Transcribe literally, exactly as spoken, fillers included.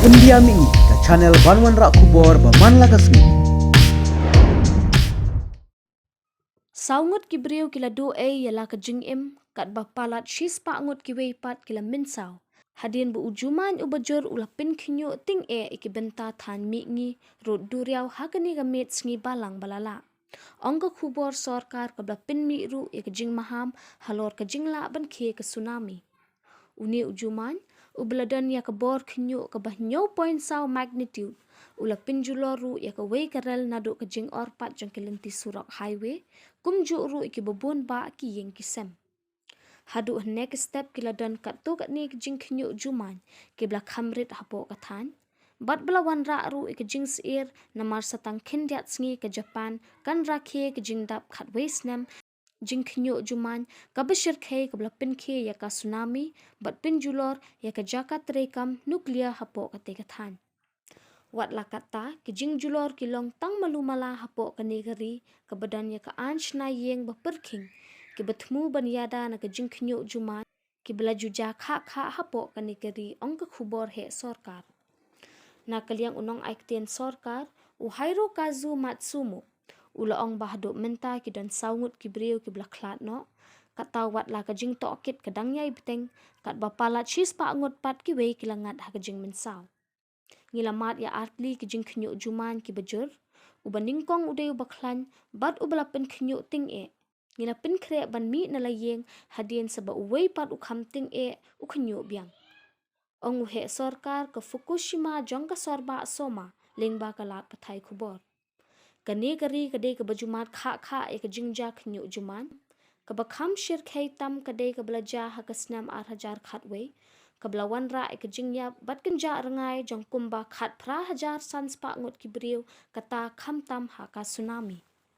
India Mihngi, ka channel ban wanrah khubor ba man la ka sngi. Saw ngut ki briew ki la duh ei ïa la ka jingim, katba palat shispah ngut kiwei pat ki la mynsaw hadien ba u Jumaiñ uba jur u la pynkhynñiuh tyngeh ïa ki bynta thaiñ Mihngi, Rud Duriaw ha kane ka miet sngi Balang ba la lah. Ong ka khubor sorkar kaba la pynmih ruh ïa ka jingmaham halor ka jinglah ban khie ka tsunami. Une u Jumaiñ uba la don ïa ka bor khynñiuh kaba hynñiew point saw magnitude u la pynjulor ruh ïa kawei ka rel naduh ka jingorpat jong ki lynti surok highway, kumjuh ruh ïa kiba bun bah ki ïing ki sem. Haduh hynne ka step ki la don katto katne ki jingkhynñiuh Jumaiñ kiba la kham rit hapoh ka thaiñ, bad ba la wanrah ruh ïa ka jingsyier namar sa tang khyndiat sngi ka Japan kan rakhe ka jingdap khatwei snem jingkhynñiuh Jumaiñ kaba shyrkhei kaba la pynkhie ïa ka tsunami bad pynjulor ïa ka jaka treikam nuclear hapoh katei ka thaiñ. Wat la katta, ki jingjulor ki long tang malu mala hapoh kane ka ri kaba don ïa ka aiñ shna ïing ba pyrkhing, kiba thmu ban ïada na ka jingkhynñiuh Jumaiñ kiba la ju jia khah khah hapoh kane ka ri, ong ka khubor heh sorkar. Na ka liang u nongai ktien sorkar, u Hirokazu Matsumo, u la ong ba haduh mynta ki don saw ngut ki briew kiba la khlad noh, katta wat la ka jingtohkit ka dang ïai bteng, katba palat shispah ngut pat kiwei ki la ngat ha ka jingmynsaw. Ngi la mad ïa artylli ki jingkhynñiuh Jumaiñ kiba jur, uba nyngkong u dei uba khlaiñ bad uba la pynkhynñiuh tyngeh. Ngi la pynkhreh ban mih na la ïing hadien sa ba uwei pat u kham tyngeh u khynñiuh biang, ong u heh sorkar ka Fukushima jong ka sorbah Soma, lyngba ka lad pathai khubor. Kane ka ri ka dei kaba ju mad khah khah ïa ka jingjia khynñiuh Jumaiñ. Kaba kham shyrkhei tam ka dei kaba la jia ha ka snem ar hajar khatwei, kaba la wanrah ïa ka jingïap bad kynjah rngai jong kumba khatphra hajar sanspah ngut ki briew, katta khamtam ha ka tsunami.